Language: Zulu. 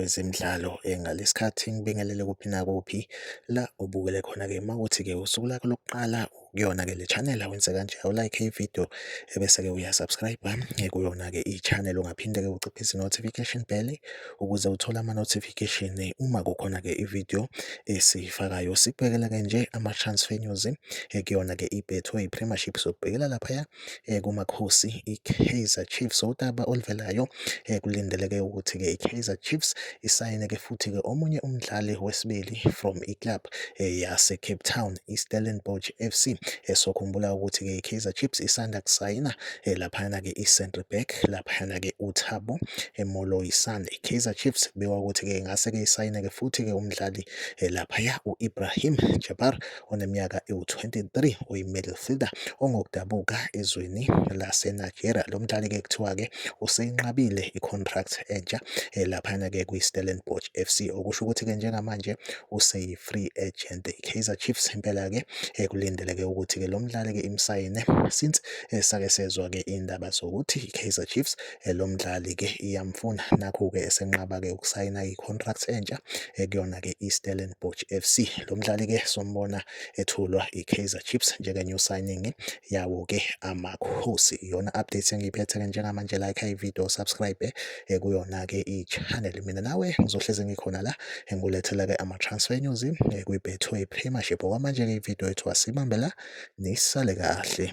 lwezemidlalo. Ngalesikhathi ngibingelele kuphi nakuphi la ubukele khona-ke. Uma kuwukuthi-ke usuku lakho lokuqala kuyona-ke le channel, awenze kanje, awu-like ividiyo ebese-ke uya-subscribe kuyona-ke i-channel. Ungaphinde-ke uciphise i-notification bell ukuze uthole ama-notification uma kukhona-ke ividiyo esiyifakayo. Sikubhekela-ke nje ama-transfer news kuyona-ke i-Betway Premiership. Sokubhekela laphaya kuMakhosi i-Kaizer Chiefs. Udaba oluvelayo kulindeleke ukuthi-ke i-Kaizer Chiefs isayine-ke futhi-ke omunye umdlali wesibili from i-club yase-Cape Town, i-Stellenbosch FC. Sokhumbula ukuthi-ke i-Kaizer Chiefs isanda kusayina laphayana-ke i-centre back laphayana-ke uThabo Moloisane. I-Kaizer Chiefs kubikwa ukuthi-ke ingase-ke isayine-ke futhi-ke umdlali laphaya u-Ibrahim Jabbar oneminyaka ewu-23, oyi-midfielder ongokudabuka ezweni laseNigeria. Lo mdlali-ke kuthiwa-ke useyinqabile i-contract entsha laphayana-ke kwi-Stellenbosch FC, okusho ukuthi-ke njengamanje useyi-free agent. I-Kaizer Chiefs impela-ke kulindeleke ukuthi-ke lo mdlali-ke imsayine since sake sezwa-ke indaba zokuthi i-Kaizer Chiefs lo mdlali-ke iyamfuna, nakhu-ke esenqaba-ke ukusayina i-contract entsha kuyona-ke i-Stellenbosch FC. Lo mdlali-ke sombona ethulwa i-Kaizer Chiefs njenge-new signing yawo-ke Amakhosi. Iyona update engiyiphethe-ke njengamanje. Like ividiyo, subscribe kuyona-ke i-channel. Mina nawe ngizohlezi ngikhona la engulethela-ke ama-transfer news kwi-Betway Premiership. Okwamanje-ke ividiyo yethu asibambe la, nisale kahle.